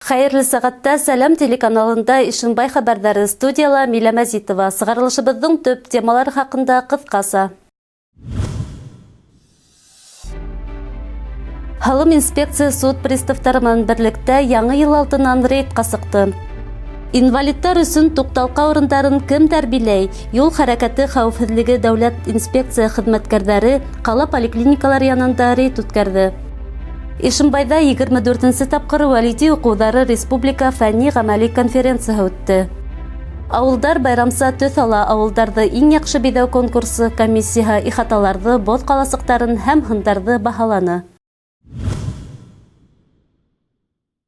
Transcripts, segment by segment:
Хәйерле сәғәттә, Сәләм телеканалында Ишембай хәбәрҙәре, студияла Милә Мәзитова. Сығарылышыбыҙҙың төп темалары хаҡында ҡыҫҡаса. Һалым инспекция суд приставтары менән берлектә яңы йыл алдынан рейдҡа сыҡты. Инвалидтар өсөн туҡталҡа урындарын кемдәр биләй? Юл хәрәкәте хәүефһеҙлеге дәүләт инспекция хеҙмәткәрҙәре ҡала поликлиникалары янында рейд үткәрҙе. Ишембайҙа 24-нсе тапҡыр Вәлиди уҡыуҙары республика фәнни-ғәмәли конференцияһы үтте. Ауылдар байрамса төҫ ала, ауылдарҙы иң яҡшы биҙәү конкурсы комиссияһы ихаталарҙы, боҙ ҡаласыҡтарын һәм һындарҙы баһаланы.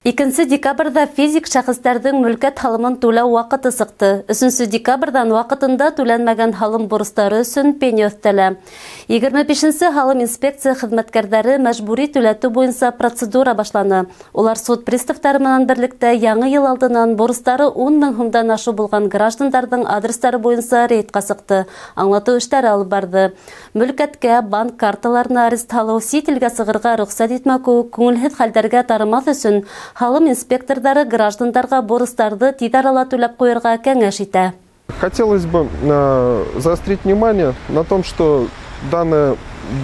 2 декабрҙә физик шәхестәрҙең мөлкәт һалымын түләү ваҡыты сыҡты. 3 декабрҙан ваҡытында түләнмәгән һалым бурыстары өсөн пеня өҫтәлә. 25-нсе һалым инспекция хеҙмәткәрҙәре мәжбүри түләтеү буйынса процедура башланы. Улар суд приставтары менән берлектә яңы йыл алдынан бурыстары 10 мең һумдан ашыу булған граждандарҙың адрестары буйынса рейдҡа сыҡты. Аңлатыу эштәре алып барҙы. Мөлкәткә, банк карталарына арест һалыу, сит илгә сығырға рөхсәт итмәү кеүек күңелһеҙ хәлдәргә тарымаҫ өсөн һалым инспекторҙары граждандарға бурыстарҙы тиҙ арала түләп ҡуйырға кәңәш итә. Хотелось бы заострить внимание на том, что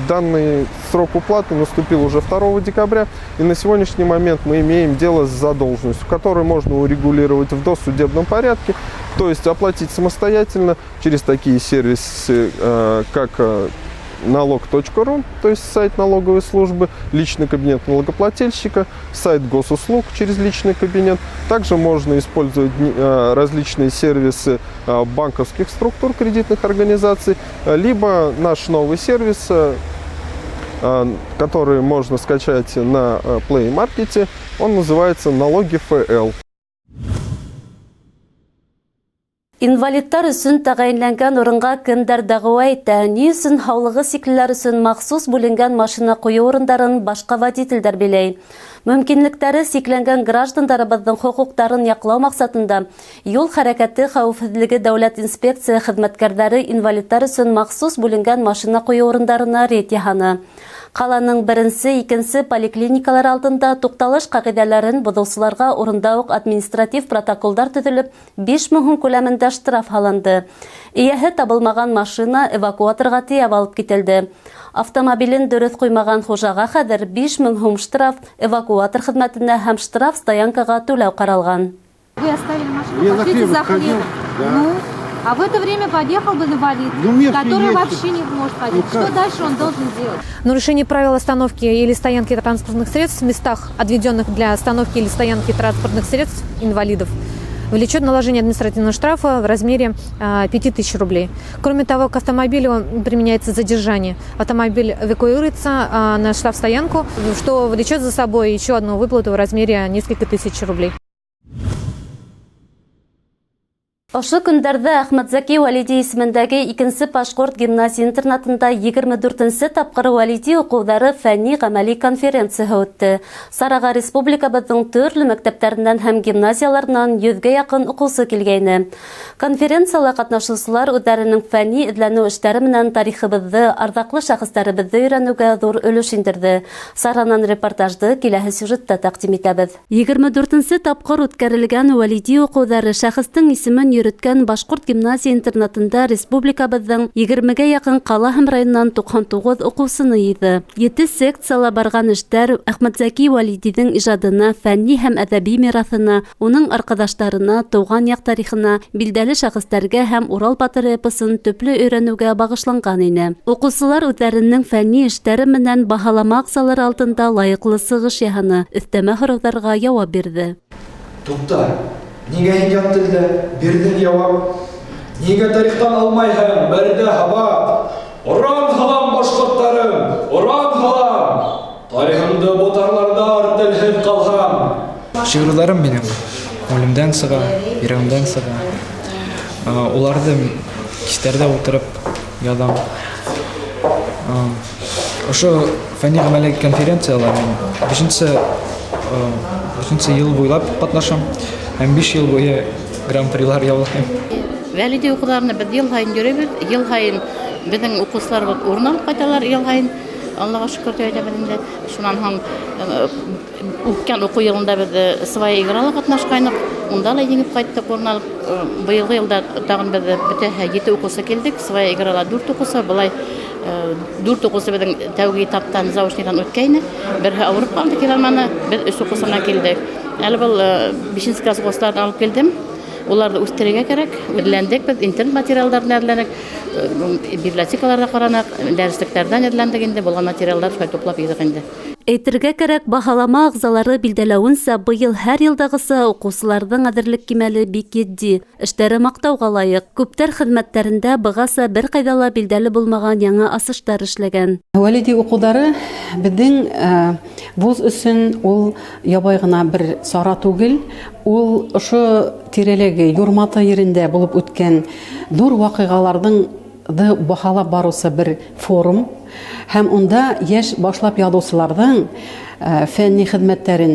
данный срок уплаты наступил уже 2 декабря, и на сегодняшний момент мы имеем дело с задолженностью, которую можно урегулировать в досудебном порядке, то есть оплатить самостоятельно через такие сервисы, как налог.ру, то есть сайт налоговой службы, личный кабинет налогоплательщика, сайт госуслуг через личный кабинет. Также можно использовать различные сервисы банковских структур, кредитных организаций, либо наш новый сервис, который можно скачать на Play Market, он называется «Налоги ФЛ». Инвалидтар өсөн тәғәйенләнгән урынға кемдәр дәғүә итә? Ни өсөн һаулығы сиклеләр өсөн махсус бүленгән машина ҡуйыу урындарын башҡа водителдәр биләй? Мөмкинлектәре сикләнгән граждандарыбыҙҙың хоҡуҡтарын яҡлау маҡсатында юл хәрәкәте хәүефһеҙлеге дәүләт инспекция хеҙмәткәрҙәре инвалидтар өсөн махсус бүленгән машина ҡуйыу урындарына рейд яһаны. Ҡаланың беренсе, икенсе поликлиникалар алдында туҡталыш ҡағиҙәләрен боҙоусыларға урында уҡ административ протоколдар төҙөлөп, 5000 һум күләмендә штраф һалынды. Эйәһе табылмаған машина эвакуаторға тейәп алып кителде. Автомобилен дөрөҫ ҡуймаған хужаға хәҙер 5000 һум штраф, эвакуатор хеҙмәтенә һәм штраф стоянкаға түләү ҡаралған. Вы оставили машину, Я за пошлите хлебом за сходил, хлебом. Да. Ну, а в это время подъехал бы инвалид, Ну, место который есть. Вообще не может ходить. Ну, Что как? Дальше он должен делать? Нарушение правил остановки или стоянки транспортных средств в местах, отведенных для остановки или стоянки транспортных средств инвалидов, влечет наложение административного штрафа в размере 5000 рублей. Кроме того, к автомобилю применяется задержание. Автомобиль эвакуируется на штрафстоянку, что влечет за собой еще одну выплату в размере несколько тысяч рублей. Ошо көндәрҙә Әхмәтзәки Вәлиди исемендәге икенсе башҡорт гимназия-интернатында 24-нсе тапҡыр Вәлиди уҡыуҙары фәнни-ғәмәли конференцияһы үтте. Сараға республикабыҙҙың төрлө мәктәптәренән һәм гимназияларынан 100-гә яҡын уҡыусы килгәйне. Конференцияла ҡатнашыусылар үҙҙәренең фәнни эҙләнеү эштәре менән тарихыбыҙҙы, арҙаҡлы шәхестәребеҙҙе өйрәнеүгә ҙур өлөш индерҙе. Саранан репортажды киләһе сюжетта тәҡдим итәбеҙ. 24-нсе тапҡыр үткәрелгән Вәлиди уҡыуҙары шәхестең исемен йөрөткән башҡорт гимназия-интернатында республикабыҙҙың 20-гә яҡын ҡала һәм районынан 99 уҡыусыны йыйҙы. Ете секцияла барған эштәр Әхмәтзәки Вәлидиҙең ижадына, фәнни һәм әҙәби мираҫына, уның арҡаҙаштарына, тыуған яҡ тарихына, билдәле шәхестәргә һәм Урал батыр эпосын төплө өйрәнеүгә бағышланған ине. Уҡыусылар үҙҙәренең фәнни эштәре менән баһалама ағзалары алдында лайыҡлы сығыш яһаны, өҫтәмә һорауҙарға яуап бирҙе. Туҡта, нигә һин ят телдә бирҙең яуап? Нигә тарихтан алмайһың бер ҙә һабаҡ? Оран һалам, башҡорттарым, оран һалам! Тарихыңды ботарларҙар телһеҙ ҡалһам. Шиғырҙарым минең күңелемдән сыға, йөрәгемдән сыға. Уларҙы кистәрҙә ултырып яҙам. Ошо фәнни ғәмәли конференцияла мин бишенсе йыл буйлап ҡатнашам һәм 5 йыл буйы гран-прилар яулайым. Вәлиди уҡыуҙарына беҙ йыл һайын йөрөйбөҙ, йыл һайын беҙҙең уҡыусыларыбыҙ урын алып ҡайталар йыл һайын. Аллаға шөкөр тип әйтәбеҙ инде. Шунан һуң үткән уҡыу йылында беҙ «Своя игра»ла ҡатнашҡайныҡ. Унда ла еңеп ҡайттыҡ, урын алып. Быйылғы йылда тағын беҙ бөтәһе ете уҡыусы килдек. «Своя игра»ла дүрт уҡыусы, былай дүрт уҡыусы беҙҙең тәүге этаптан, заочныйҙан үткәйне. Береһе ауырып ҡалды, килә алманы. Беҙ өс уҡыусы менән килдек. Әле был бишенсе класс уҡыусыларын алып килдем. Уларҙы үҫтерергә кәрәк. Эҙләндек беҙ, интернет материалдарын әҙерләнек, библиотекаларҙа ҡараныҡ, дәреслектәрҙән эҙләндек инде, булған материалдар шулай туплап йыйҙыҡ инде. Әйтергә кәрәк, баһалама ағзалары билдәләүенсә, быйыл һәр йылдағыса уҡыусыларҙың әҙерлек кимәле бик етди, эштәре маҡтауға лайыҡ. Күптәр хеҙмәттәрендә бығаса бер ҡайҙа ла билдәле булмаған яңы асыштар эшләгән. Вәлиди уҡыуҙары беҙҙең вуз өсөн ул ябай ғына бер сара түгел, ул ошо тирәләге Юрматы ерендә булып үткән ҙур ваҡиғаларҙың баһалап барыусы бер форум, һәм унда йәш башлап яҙыусыларҙың фәнни хеҙмәттәрен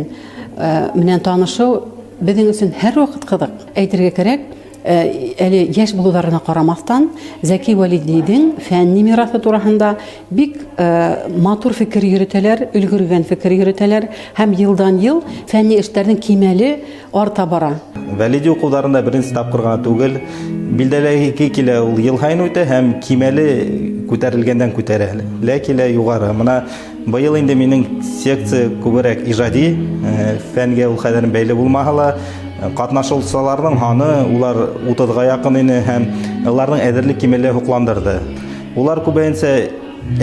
менән танышыу беҙҙең өсөн һәр ваҡыт ҡыҙыҡ. Әйтергә кәрәк, әле йәш булыуҙарына ҡарамаҫтан, Зәки Вәлидиҙең фәнни мираҫы тураһында бик матур фекер йөрөтәләр, өлгөргән фекер йөрөтәләр, һәм йылдан йыл фәнни эштәрҙең кимәле арта бара. Вәлиди уҡыуҙарында беренсе тапҡыр ғына түгел, билдәләге килә, ул йыл һайын үтә һәм кимәле күтәрелгәндән күтәрелә килә юғары. Мына быйыл инде минең секция күберәк ижади, фәнгә ул хәҙер бәйле булмаһа ла, ҡатнашыусыларҙың һаны улар 30-ға яҡын ине һәм уларҙың әҙерлек кимәле һоҡландырҙы. Улар күбәйенсә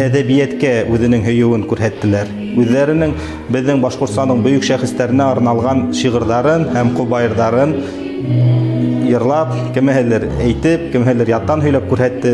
әҙәбиәткә үҙенең һөйөүен күрһәттеләр. Үҙҙәренең беҙҙең Башҡортостандың бөйөк шәхестәренә арналған шиғырҙарын һәм ҡобайырҙарын йырлап, кемеһелер әйтеп, кемеһелер яттан һөйләп күрһәтте.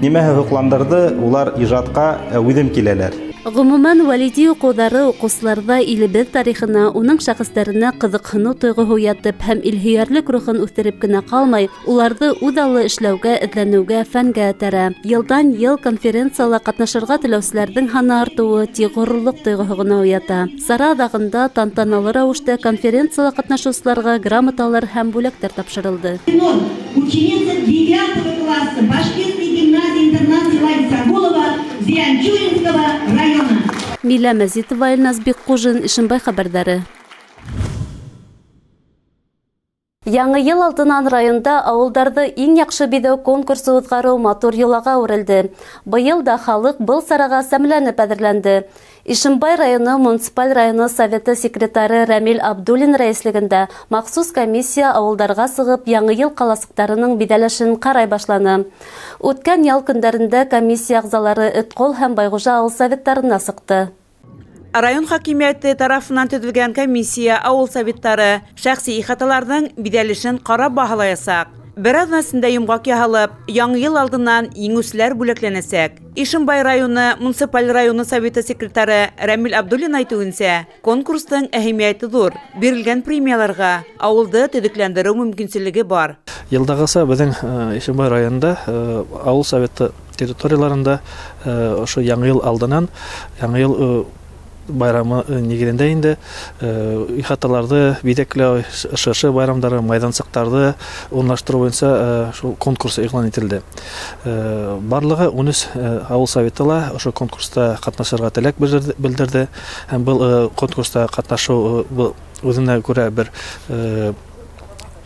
Нимәһе һоҡландырҙы, улар ижадҡа үҙем киләләр. Ғөмүмән, Вәлиди уҡыуҙары уҡыусыларҙа илебеҙ тарихына, уның шәхестәренә ҡыҙыҡһыныу тойғоһо уятып һәм илһөйәрлек рухын үҫтереп кенә ҡалмай, уларҙы үҙаллы эшләүгә, эҙләнеүгә, фәнгә этәрә. Йылдан йыл конференцияла ҡатнашырға теләүселәрҙең һаны артыуы тик ғорурлыҡ тойғоһо ғына уята. Сара аҙағында тантаналы рәүештә конференцияла ҡатнашыусыларға грамоталар һәм бүләктәр тапшырылды. Ученица 9 класса Башкирской гимназии-интернат села Исагулова Зианчуринского района. Милә Мәзитова, Илназ Бикҡужин, Ишембай хәбәрҙәре. Яңы йыл алдынан районда ауылдарҙы иң яҡшы биҙәү конкурсы уҙғарыу матур йолаға әүерелде. Быйыл да халыҡ был сараға сәмләнеп әҙерләнде. Ишембай районы муниципаль районы советы секретары Рәмил Абдуллин рәйеслегендә махсус комиссия ауылдарға сығып яңы йыл ҡаласыҡтарының биҙәлешен ҡарай башланы. Үткән ял көндәрендә комиссия ағзалары Өтҡол һәм Байғужа ауыл советтарына сыҡты. Район хакимиәте тарафынан төҙөлгән комиссия ауыл советтары шәхси ихаталарҙың биҙәлешен ҡарап баһалаясаҡ. Бер аҙна эсендә йомғаҡ яһалып, яңы йыл алдынан еңеүселәр бүләкләнәсәк. Ишембай районы муниципаль районы советы секретары Рәмил Абдуллин әйтеүенсә, конкурстың әһәмиәте ҙур. Бирелгән премияларға ауылды төҙөкләндереү мөмкинселеге бар. Йылдағыса беҙҙең Ишембай районында ауыл советы территорияларында ошо яңы йыл алдынан яңы йыл байрамы нигеҙендә инде ихаталарҙы биҙәкләү, шыршы байрамдары, майҙансыҡтарҙы урынлаштырыу буйынса шул конкурс иғлан ителде. Барлығы 13 ауыл советы ла ошо конкурста ҡатнашырға теләк белдерҙе. Һәм был конкурста ҡатнашыу был үҙенә күрә бер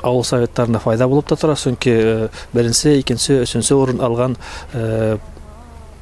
ауыл советтарына файҙа булып та тора, сөнки беренсе, икенсе, өсөнсө урын алған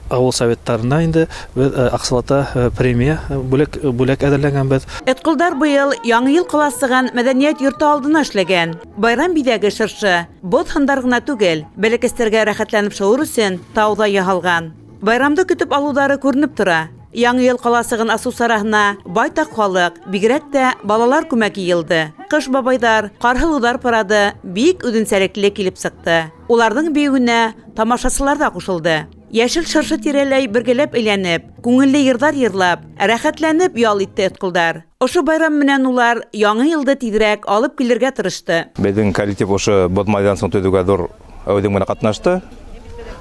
ауыл советтарына инде беҙ аҡсалата премия бүләк әҙерләгәнбеҙ. Өтҡолдар быйыл яңы йыл ҡаласығын мәҙәниәт йорто алдына эшләгән. Байрам биҙәге шыршы, боҙ һындар ғына түгел, бәләкәстәргә рәхәтләнеп шыуыр өсөн тауҙа яһалған. Байрамды көтөп алыуҙары күренеп тора. Яңы йыл ҡаласығын асыу сараһына байтаҡ халыҡ, бигерәк тә балалар күмәк йыйылды. Ҡыш бабайҙар, ҡарһылыуҙар парады бик үҙенсәлекле килеп сыҡты. Уларҙың бейеүенә тамашасылар ҙа ҡушылды. Йәшел шыршы тирәләй бергәләп әйләнеп, күңелле йырҙар йырлап, рәхәтләнеп ял итте өтҡолдар. Ошо байрам менән улар яңы йылды тиҙерәк алып килергә тырышты. Беҙҙең коллектив ошо боҙ майҙансығын төҙөүгә ҙур әүҙем менән ҡатнашты.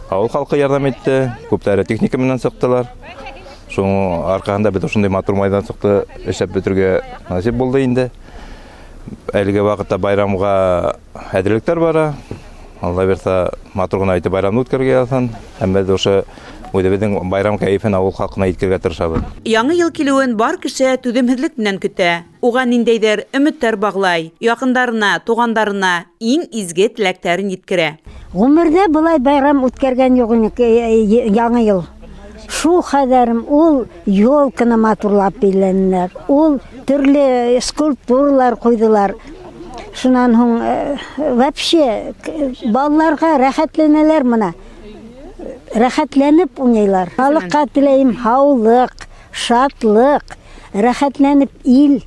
Ауыл халҡы ярҙам итте, күптәре техника менән сыҡтылар. Шуның арҡаһында беҙ ошондай матур майҙансыҡты эшләп бөтөргә насип булды инде. Әлеге ваҡытта байрамға әҙерлектәр бара. Алла бирһә, матур ғына итеп байрамды үткәрергә яҙһын. Һәм беҙ ошо Үҙебеҙҙең байрам кәйефен ауыл халҡына еткерергә тырышабыҙ. Яңы йыл килеүен бар кеше түҙемһеҙлек менән көтә. Уға ниндәйҙер өмөттәр бағлай, яҡындарына, туғандарына иң изге теләктәрен еткерә. Ғүмерҙә былай байрам үткәргән юҡ инек, Яңы йыл. Шул хәҙәрем ул елканы матурлап биҙәнеләр, ул төрлө скульптуралар ҡуйҙылар. Шунан һуң вообще балаларға рәхәтләнәләр мына. Рәхәтләнеп уйнайлар. Халыҡҡа теләйем һаулыҡ, шатлыҡ, рәхәтләнеп ил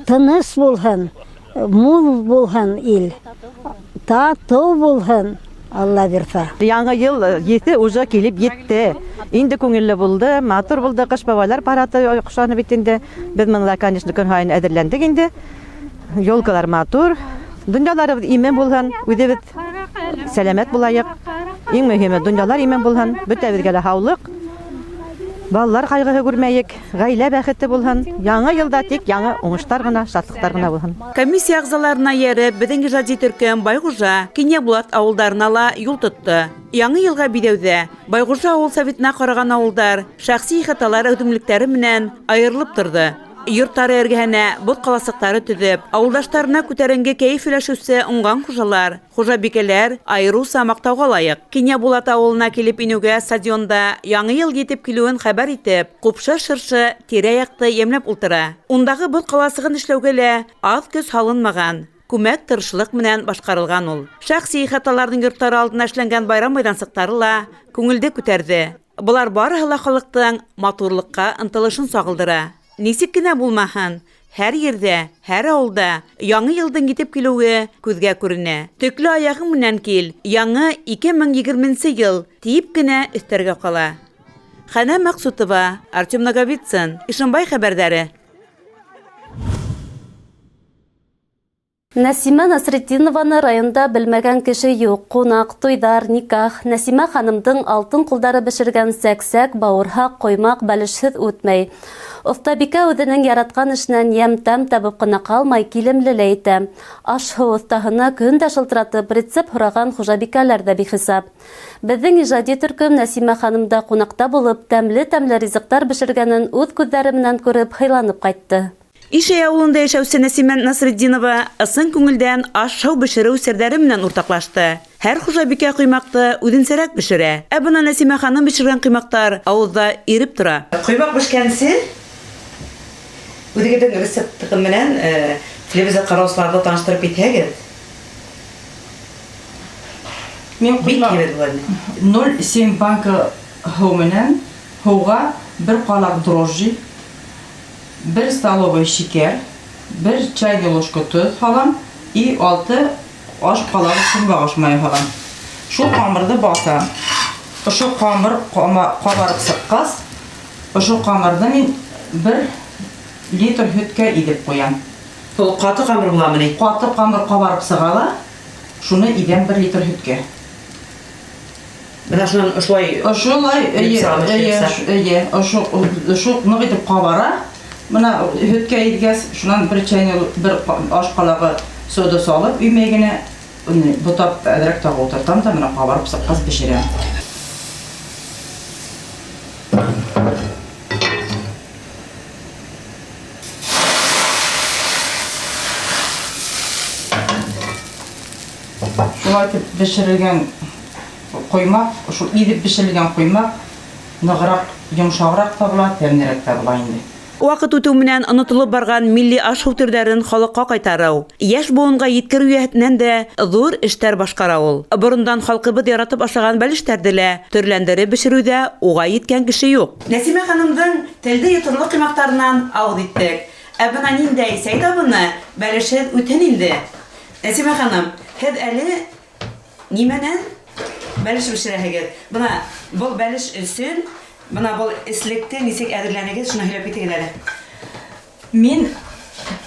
тыныс булһын, мул булһын ил, татыу булһын. Алла бирһә. Яңы йыл ете уже килеп етте. Инде күңелле булды, матур булды. Ҡыш бабайлар парады оҡшаны бит инде. Беҙ бында, конечно, көн һайын әҙерләндек инде. Елкалар матур. Донъяларыбыҙ имен булһын, үҙебеҙ сәләмәт булайыҡ. Иң мөһиме донъялар имен булһын, бөтәбеҙгә лә һаулыҡ. Балалар ҡайғыһы күрмәйек, ғаилә бәхете булһын. Яңы йылда тик яңы уңыштар ғына, шатлыҡтар ғына булһын. Комиссия ағзаларына эйәреп, беҙҙең ижади төркөм Байғужа, Кинйәбулат ауылдарына ла юл тотто. Яңы йылға биҙәүҙә Байғужа ауыл советына ҡараған ауылдар шәхси ихаталар әүҙемлектәре менән айырылып торҙо. Йорттары эргәһенә боҙ ҡаласыҡтары төҙөп, ауылдаштарына күтәренге кәйеф өләшеүсе уңған хужалар, хужабикәләр айырыуса маҡтауға лайыҡ. Кинйәбулат ауылына килеп инеүгә стадионда яңы йыл етеп килеүен хәбәр итеп, ҡупшы шыршы тирә-яҡты йәмләп ултыра. Ундағы боҙ ҡаласығын эшләүгә лә аҙ көс һалынмаған, күмәк тырышлыҡ менән башҡарылған ул. Шәхси ихаталарҙың йорттары алдына эшләнгән байрам майҙансыҡтары ла күңелде күтәрҙе. Былар барыһы ла халыҡтың матурлыҡҡа ынтылышын сағылдыра. Нисек кенә булмаһын, һәр ерҙә, һәр ауылда яңы йылдың етеп килеүе күҙгә күренә. Төклө аяғың менән кил, яңы 2020 йыл тиеп кенә өҫтәргә ҡала. Хәнә Мәҡсутова, Артем Наговицын, Ишембай хәбәрҙәре. Нәсимә Насретдинованы районда белмәгән кеше юҡ. Ҡунаҡ, туйҙар, никах. Нәсимә ханымдың алтын ҡулдары бешергән сәк-сәк, бауырһаҡ, ҡоймаҡ бәлешһеҙ үтмәй. Оҫтабикә үҙенең яратҡан эшенән йәм-тәм табып ҡына ҡалмай, килемле лә итә. Аш-һыу оҫтаһына көн дә шылтыратып рецепт һораған хужабикәләр ҙә бихисап. Беҙҙең ижади төркөм Нәсимә ханымда ҡунаҡта булып, тәмле-тәмле ризыҡтар бешергәнен үҙ күҙҙәре менән күреп һыйланып ҡайтты. Ишәй ауылында йәшәүсе Нәсимә Насретдинова ысын күңелдән аш-һыу бешереү серҙәре менән уртаҡлашты. Һәр хужабикә ҡоймаҡты үҙенсәрәк бешерә. Ә бына Нәсимә ханым бешергән ҡоймаҡтар ауыҙҙа иреп тора. Ҡоймаҡ бешкәнсе үҙегеҙҙең рецептығы менән телевизор ҡараусыларҙы таныштырып китһәгеҙ. Мин Бик ҡоймаҡ һәйбәт була ине. 0,7 банка һыу менән һыуға бер ҡалаҡ дрожжи, бер столовый шикәр, бер чайный ложка тоҙ һалам и 6 аш ҡалағы көнбағыш майы һалам. Шул ҡамырҙы баҫам. Ошо ҡамыр ҡабарып сыҡҡас, ошо ҡамырҙы мин 1 литр һөткә иҙеп ҡуям. Ул ҡаты ҡамыр буламы ни? Ҡаты ҡамыр ҡабарып сыға ла, шуны иҙәм 1 литр һөткә. Бына шунан ошолай Ошолай, эйе, сыға, эйе, сыға. эйе, ошо ныҡ итеп ҡабара. Бына һөткә иҙгәс, шунан бер чайный, бер аш ҡалағы сода салып, өймәй генә бутап әҙерәк тағы ултыртам да, бына ҡабарып сыҡҡас бешерәм. Шулай итеп бешерелгән ҡоймаҡ, шул иҙеп бешерелгән ҡоймаҡ нығыраҡ, йомшағыраҡ та була, тәмлерәк тә була инде. Ваҡыт үтеү менән онотолоп барған милли аш-һыу төрҙәрен халыҡҡа ҡайтарыу, йәш быуынға еткереү йәһәтенән дә ҙур эштәр башҡара ул. Борондан халҡыбыҙ яратып ашаған бәлештәрҙе лә төрләндереп бешереүҙә уға еткән кеше юҡ. Нәсимә ханымдың телде йоторлоҡ ҡоймаҡтарынан ауыҙ иттек. Ә бына ниндәй сәй табыны бәлешһеҙ үтһен инде. Нәсимә ханым, һеҙ әле нимәнән бәлеш бешерәһегеҙ? Бына был бәлеш өсөн, бына был эслекте нисек әҙерләнегеҙ, шуны һөйләп китегеҙ әле. Мин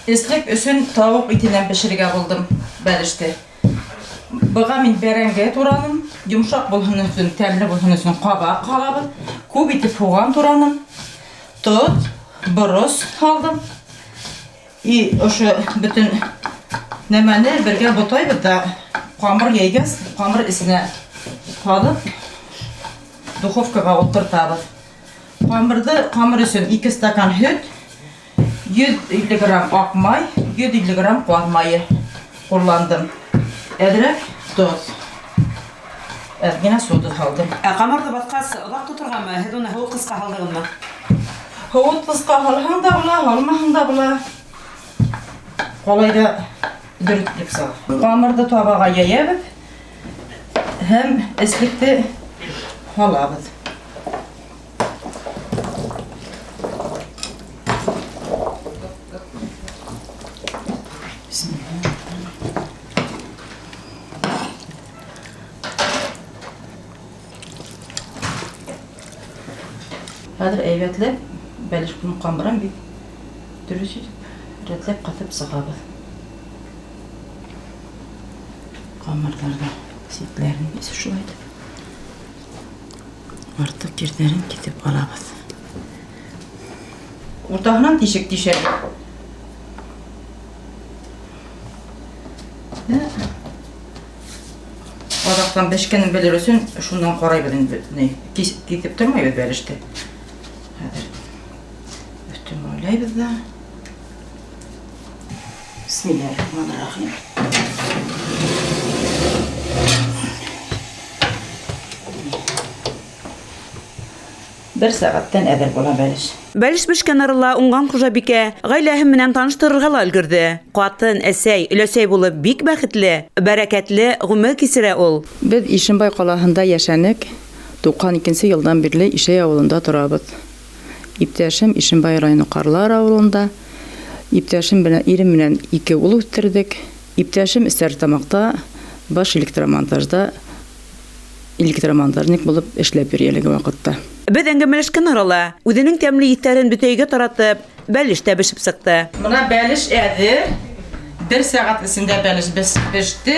эслек өсөн тауыҡ итенән бешерергә булдым бәлеште. Быға мин бәрәңге тураным, йомшаҡ булһын өсөн, тәмле булһын өсөн ҡабаҡ һалабыҙ, күп итеп һуған тураным, тоҙ, борос һалдым. И ошо бөтөн нәмәне бергә бутайбыҙ ҙа, ҡамыр йәйгәс, ҡамыр эсенә һалып, Духовкаға ултыртабыҙ. Ҡамырҙы, ҡамыр өсөн 2 стакан һөт, 150 грамм аҡ май, 150 грамм ҡаҙ майы ҡулландым. Әҙерәк тоҙ. Әҙ генә сода һалдым. Ә ҡамырҙы баҫҡас оҙаҡ тоторғамы? Һеҙ уны һыуытҡысҡа һалдығыҙмы? Һыуытҡысҡа һалһаң да була, һалмаһаң да була. Ҡалай ҙа дөрөҫлөк сыға. Ҡамырҙы табаға йәйәбеҙ һәм эслекте һалабыҙ. Хәҙер әйбәтләп бәлештең ҡамырын бик дөрөҫ итеп рәтләп ҡыҫып сығабыҙ. Ҡамырҙарҙы ситләрен без шулай итеп артыҡ ерҙәрен киҫеп алабыҙ. Уртаһынан тишек тишәбеҙ. Аҙаҡтан бешкәнен белер өсөн шунан ҡарайбыҙ инде, ни, киҫеп тормайбыҙ бәлеште. Хәҙер өҫтөн майлайбыҙ ҙа. Бисмиллахиррахманиррахим. Бер сәғәттән әҙер була бәлеш. Бәлеш бешкән арала уңған хужабикә ғаиләһе менән таныштырырға ла өлгөрҙө. Ҡатын, әсәй, өләсәй булып бик бәхетле, бәрәкәтле ғүмер кисерә ул. Беҙ Ишембай ҡалаһында йәшәнек. Туҡһан икенсе йылдан бирле Ишәй ауылында торабыҙ. Иптәшем Ишембай районы Ҡарлар ауылында. Иптәшем менән ирем менән 2 ул үҫтерҙек. Иптәшем Стәрлетамаҡта баш электромонтажда электромонтажник булып эшләп йөрөй әлеге ваҡытта. Беҙ әңгәмәләшкән арала үҙенең тәмле еҫтәрен бөтә өйгә таратып, бәлеш тә бешеп сыҡты. Бына бәлеш әҙер. Бер сәғәт эсендә бәлеш беште.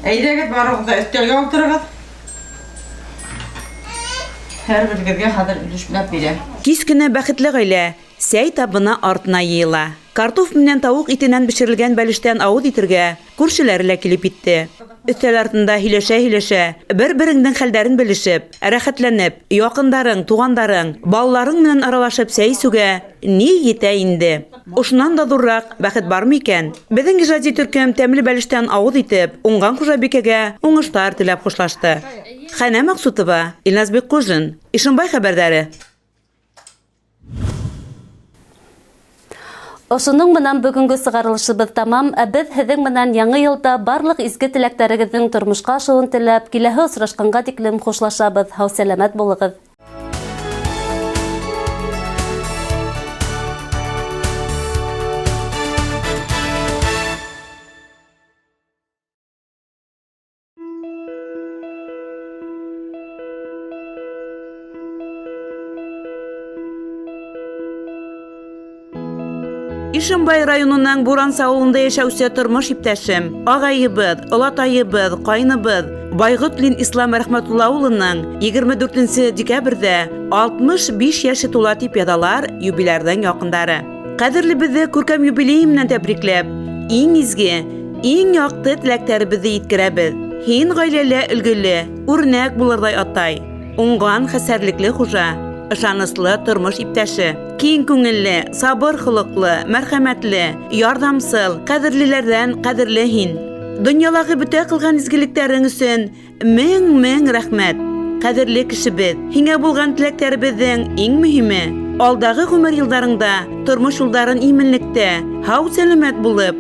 Әйҙәгеҙ, барығыҙ ҙа өҫтәлгә ултырығыҙ. Һәр берегеҙгә хәҙер өлөшләп бирәм. Кис кенә бәхетле ғаилә сәй табыны артына йыйыла. Картоф менән тауыҡ итенән бешерелгән бәлештән ауыҙ итергә күршеләре лә килеп етте. Өҫтәл артында һөйләшә-һөйләшә, бер-береңдең хәлдәрен белешеп, рәхәтләнеп, яҡындарың, туғандарың, балаларың менән аралашып сәй эсеүгә ни етә инде? Ошонан да ҙурыраҡ бәхет бармы икән? Беҙҙең ижади төркөм тәмле бәлештән ауыҙ итеп, уңған хужабикәгә уңыштар теләп хушлашты. Хәнә Маҡсутова, Илназ Бикҡужин, Ишембай хәбәрҙәре. Ошоноң менән бөгөнгө сығарылышыбыҙ тамам. Ә беҙ һеҙҙең менән яңы йылда барлыҡ изге теләктәрегеҙҙең тормошҡа ашыуын теләп, киләһе осрашҡанға тиклем хушлашабыҙ. Һау-сәләмәт булығыҙ. Ишембай районының Буранса ауылында йәшәүсе тормош иптәшем, ағайыбыҙ, олатайыбыҙ, ҡайныбыҙ Байғотлин Ислам Рәхмәтулла улының егерме дүртенсе декабрҙә алтмыш биш йәше тула тип яҙалар юбилярҙың яҡындары. Ҡәҙерлебеҙҙе күркәм юбилей менән тәбрикләп, иң изге, иң яҡты теләктәребеҙҙе еткерәбеҙ. Һин ғаиләлә өлгөлө, үрнәк булырҙай атай, уңған хәсәрлекле хужа, ышаныслы тормош иптәше, киң күңелле, сабыр холоҡло, мәрхәмәтле, ярҙамсыл, ҡәҙерлеләрҙән ҡәҙерле һин. Донъялағы бөтә ҡылған изгелектәрең өсөн мең-мең рәхмәт. Ҡәҙерле кешебеҙ, һиңә булған теләктәребеҙҙең иң мөһиме алдағы ғүмер йылдарыңда тормош юлдарын именлектә, һау-сәләмәт булып,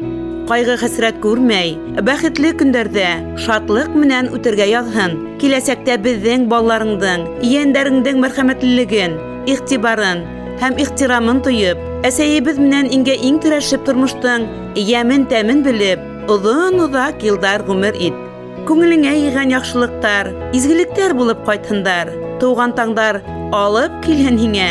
ҡайғы-хәсрәт күрмәй, бәхетле көндәрҙә шатлыҡ менән үтергә яҙһын. Киләсәктә беҙҙең балаларыңдың, ейәндәреңдең мәрхәмәтлелеген, иғтибарын һәм ихтирамын тойоп, әсәйебеҙ менән иңгә иң терәшеп тормоштоң йәмен-тәмен белеп, оҙон-оҙаҡ йылдар ғүмер ит. Күңелеңә йыйған яҡшылыҡтар, изгелектәр булып ҡайтһындар. Тыуған таңдар алып килһен һиңә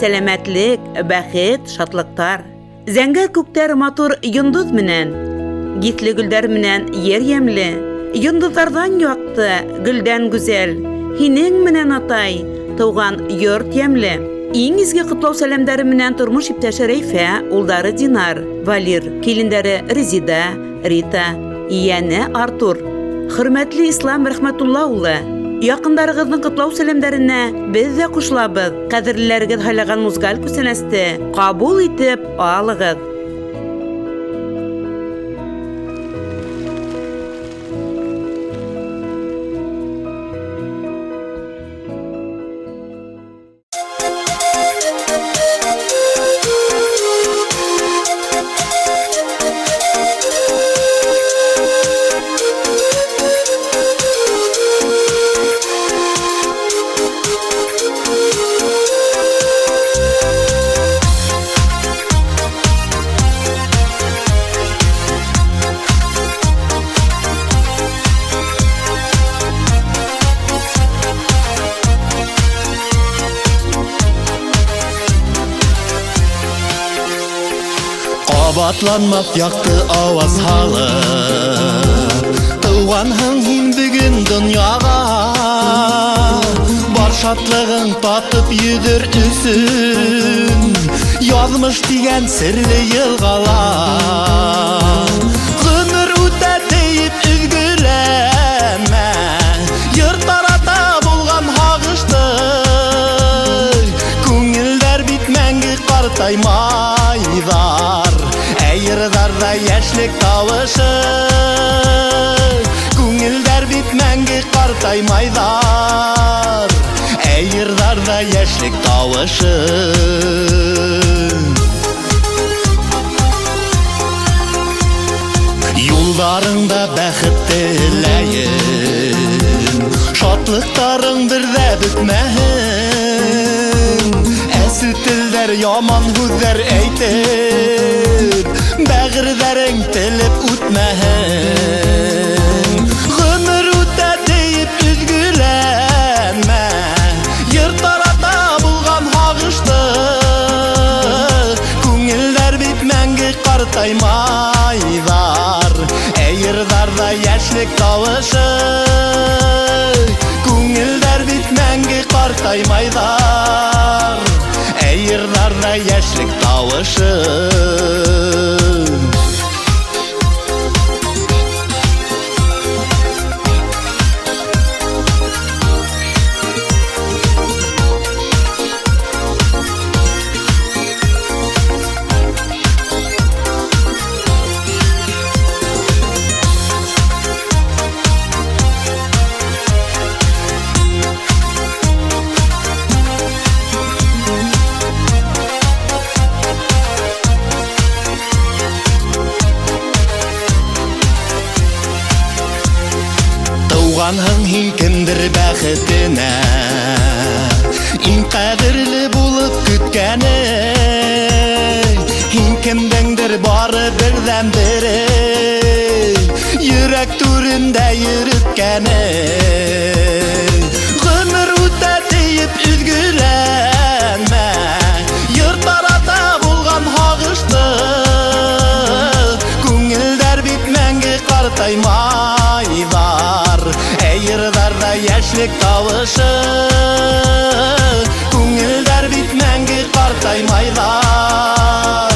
сәләмәтлек, бәхет, шатлыҡтар. Зәңгәр күктәр матур йондоҙ менән, еҫле гөлдәр менән ер йәмле, йондоҙҙарҙан яҡты, гөлдән гүзәл, һинең менән атай, тыуған йорт йәмле. Иң изге ҡотлау сәләмдәре менән тормош иптәше Рәйфә, улдары Динар, Валир, килендәре Резида, Рита, ейәне Артур. Хөрмәтле Ислам Рәхмәтулла улы, Яҡындарығыҙҙың ҡотлау сәләмдәренә беҙ ҙә ҡушылабыҙ. Ҡәҙерлеләрегеҙ һайлаған музыкаль күстәнәсте ҡабул итеп алығыҙ. Ҡабатланмаҫ яҡты ауаз һалып, тыуғанһың һин бөгөн донъяға. Бар шатлығың татып йөҙөр өсөн, яҙмыш тигән серле йылғала. Ғүмер үтә тейеп өҙгөләнмә, йыр тарата булған һағышты. Күңелдәр бит мәңге ҡартаймайҙар, ә йырҙарҙа йәшлек тауышы. Күңелдәр бит мәңге ҡартаймайҙар, ә йырҙарҙа йәшлек тауышы. Юлдарыңда бәхет теләйем, шатлыҡтарың бер ҙә бөтмәһен. Әсе телдәр, яман һүҙҙәр әйтеп, бәғерҙәрең телеп үтмәһен. Ғүмер үтә тейеп өҙгөләнмә, йыр тарата булған һағышты. Күңелдәр бит мәңге ҡартаймайҙар, ә йырҙарҙа йәшлек тауышы. Күңелдәр бит мәңге ҡартаймайҙар, ә йырҙарҙа йәшлек тауышы. Тыуғанһың һин кемдер бәхетенә, иң ҡәҙерле булып көткәне. Һин кемдеңдер бары берҙән-бере, йөрәк түрендә йөрөткәне. Ғүмер үтә тейеп өҙгөләнмә, йыр тарата булған һағышты. Күңелдәр бит мәңге ҡартаймайҙар, ә йырҙарҙа йәшлек тауышы. Күңелдәр бит мәңге ҡартаймайҙар,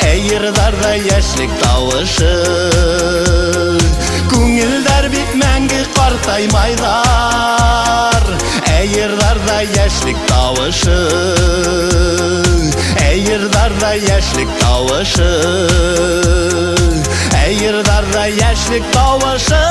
ә йырҙарҙа йәшлек тауышы. Күңелдәр бит мәңге ҡартаймайҙар, ә йырҙарҙа йәшлек тауышы. Ә йырҙарҙа йәшлек тауышы. Ә йырҙарҙа йәшлек тауышы.